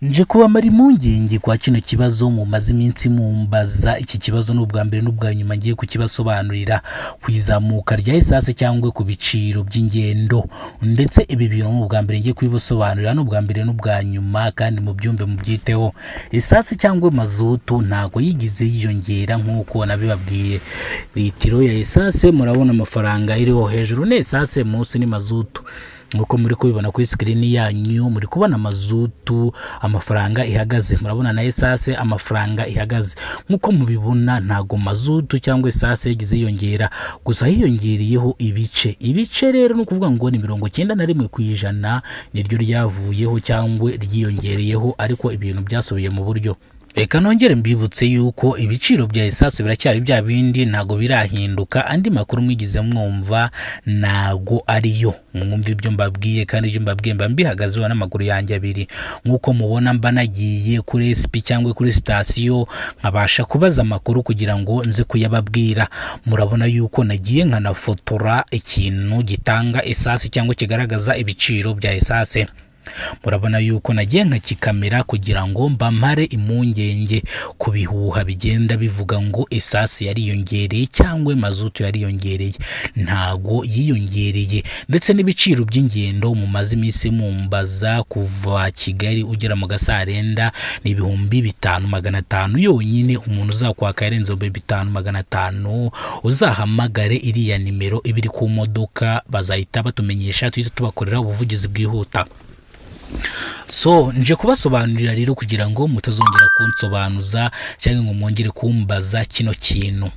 Nje kubamara impungenge kwa kino kibazo mumaze iminsi mumbaza. Iki kibazo ni ubwa mbere n'ubwa nyuma ngiye kukibasobanurira ku izamuka rya essence cyangwa ku biciro by'ingendo. Ndetse ibi bintu ni ubwa mbere ngiye kubibasobanurira, ni ubwa mbere n'ubwa nyuma, kandi mubyumve, mubyiteho. Essence cyangwa mazutu ntago yigize yiyongera nk'uko nabibabwiye. Litiro ya essence, murabona amafaranga iriho, hejuru ni essence, munsi ni mazutu. Nk'uko muri kubibona kuri screen yanyu, muri kubona mazutu amafaranga ihagaze, murabona na essence amafaranga ihagaze. Nk'uko mubibona, ntago mazutu cyangwa essence yagize yiyongera, gusa hiyongereyeho ibice. Ibice rero ni ukuvuga ngo ni 91% niryo ryavuyeho cyangwa ryiyongereyeho, ariko ibintu byasubiye mu buryo. Reka nongere mbibutse yuko ibiciro bya essence biracyari bya bindi, ntago birahinduka. Andi makuru mwigize mwumva ntago ariyo. Mwumva ibyo mbabwiye, kandi ibyo mbabwiye mba mbihagazeho n'amaguru yanjye abiri. Nk'uko mubona, mba nagiye kuri SP cyangwa kuri sitasiyo, nkabasha kubaza amakuru kugira ngo nze kuyababwira. Murabona yuko nagiye nkanafotora ikintu gitanga essence cyangwa kigaragaza ibiciro bya essence. Murabona yuko nagiye nkakikamera kugira ngo mbamare impungenge ku bihuha bigenda bivuga ngo essence yariyongereye cyangwa mazutu yariyongereye. Ntago yiyongereye. Ndetse n'ibiciro by'ingendo mumaze iminsi mumbaza, kuva Kigali ugera mu Gasarenda ni 5500 yonyine. Umuntu uzakwaka yarenze 5500, uzahamagare iriya nimero iba iri ku modoka, bazahita batumenyesha, tuhita tubakorera ubuvugizi bwihuta. So nje kubasobanurira rero kugira ngo mutazongera kunsobanuza cyangwa ngo mwongere kumbaza kino kintu.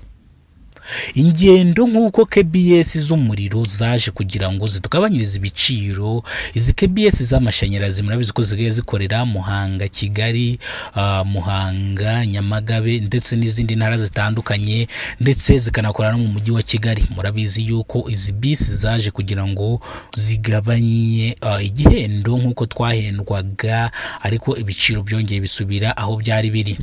Ingendo, nk'uko KBS z'umuriro zaje kugira ngo zitugabanyirize ibiciro, izi KBS z'amashanyarazi murabizi ko zigiye zikorera Muhanga, Kigali, Muhanga, Nyamagabe ndetse n'izindi ntara zitandukanye, ndetse zikanakora no mu mujyi wa Kigali. Murabizi yuko izi bisi zaje kugira ngo zigabanye igihendo nk'uko twahendwaga, ariko ibiciro byongeye bisubira aho byari biri.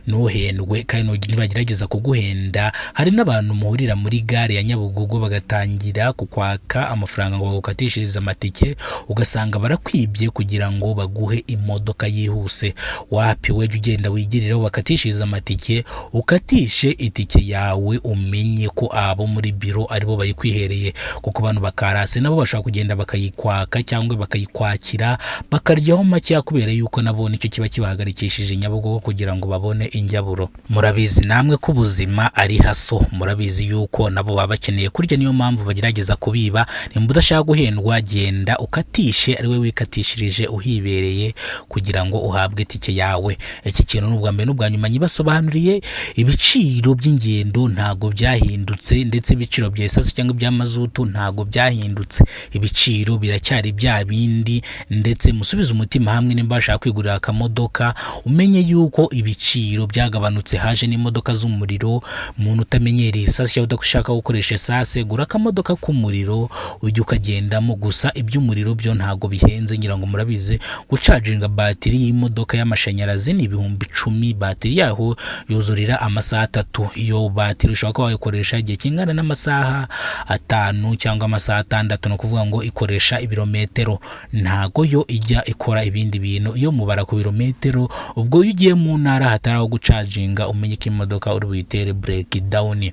Ntuhendwe kandi nibagerageza kuguhenda. Hari n'abantu muhurira muri gare ya Nyabugogo bagatangira kukwaka amafaranga ngo bagukatishirize amatike, ugasanga barakwibye kugira ngo baguhe imodoka yihuse. Wapi, we jya ugenda wigirireho bakatishirize amatike, ukatishe itike yawe, umenye ko abo muri biro aribo bayikwihereye, kuko abantu bakarasi nabo bashobora kugenda bakayikwaka cyangwa bakayikwakira, bakaryaho makeya, kubera yuko nabo nicyo kiba kibahagarikishije Nyabugogo kugira ngo babone injyaburo. Murabizi namwe ko ubuzima ari haso, murabizi yuko nabo baba bakeneye kurya, niyo mpamvu bagerageza kubiba. Nimba udashaka guhendwa, genda ukatishe, ari we wikatishirije uhibereye, kugira ngo uhabwe itike yawe. Iki kintu ni ubwa mbere n'ubwa nyuma nyibasobanuriye. Ibiciro by'ingendo ntago byahindutse, ndetse ibiciro bya essence cyangwa ibya mazutu ntago byahindutse, ibiciro biracyari bya bindi. Ndetse musubize umutima hamwe, nimba bashaka kwigurira akamodoka, umenye yuko ibiciro byagabanutse, haje n'imodoka z'umuriro. Umuntu utamenyereye essence cyangwa udashaka gukoresha essence, gura akamodoka k'umuriro ujye ukagendamo. Gusa iby'umuriro byo ntago bihenze, ngira ngo murabizi. Gucaginga batiri y'imodoka y'amashanyarazi ni 10,000, batiri yaho yuzurira amasaha 3. Iyo batiri ushobora kuba wayikoresha igihe kingana n'amasaha 5 cyangwa amasaha 6. Ni ukuvuga ngo ikoresha ibirometero, ntago yo ijya ikora ibindi bintu, iyo mubara ku birometero. Ubwo iyo ugiye mu ntara hatari aho gucaginga, umenye ko imodoka uri buyitere break down.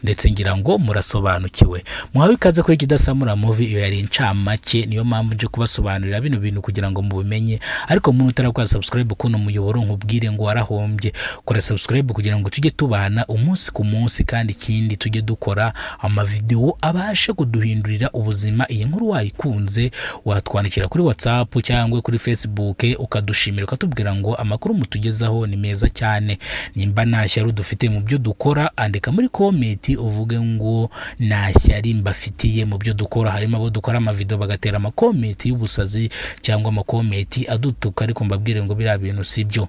Ndetse ngira ngo murasobanukiwe. Muhawe ikaze kuri Kidasamura Movie. Iyo yari incamake, niyo mpamvu nje kubasobanurira bino bintu kugira ngo mubimenye. Ariko umuntu utarakora subscribe kuno muyoboro, nkubwire ngo warahombye. Kora subscribe kugira ngo tujye tubana umunsi ku munsi, kandi ikindi tujye dukora amavideo abashe kuduhindurira ubuzima. Iyi nkuru wayikunze, watwandikira kuri WhatsApp cyangwa kuri Facebook, ukadushimira, ukatubwira ngo amakuru mutugezaho ni meza cyane. Nimba nta shyari dufite mu byo dukora, andika muri comment uvuge ngo nta shyari mbafitiye mu byo dukora. Harimo abo dukora amavideo bagatera amakomenti y'ubusazi cyangwa amakomenti adutuka, ariko mbabwire ngo biriya bintu si byo.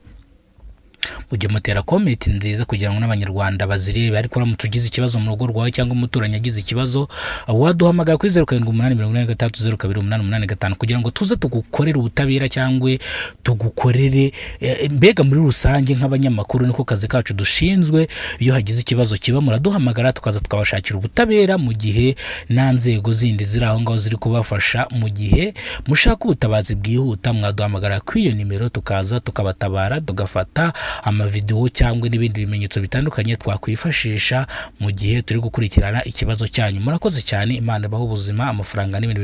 Mujye mutera comment nziza kugira ngo n'Abanyarwanda bazirebe. Ariko uramutse ugize ikibazo mu rugo rwawe cyangwa umuturanyi agize ikibazo, waduhamagara kuri 0784602885 kugira ngo tuze tugukorere ubutabera cyangwa tugukorere mbega muri rusange nk'abanyamakuru niko kazi kacu dushinzwe. Iyo hagize ikibazo kiba, muraduhamagara tukaza tukabashakira ubutabera mu gihe nta nzego zindi ziri aho ngaho ziri kubafasha. Mu gihe mushaka ubutabazi bwihuta, mwaduhamagara kuri iyo nimero tukaza tukabatabara, tugafata amavidewo cyangwa n'ibindi bimenyetso bitandukanye twakwifashisha mu gihe turi gukurikirana ikibazo cyanyu. Murakoze cyane, Imana ibahe ubuzima, amafaranga n'ibindi.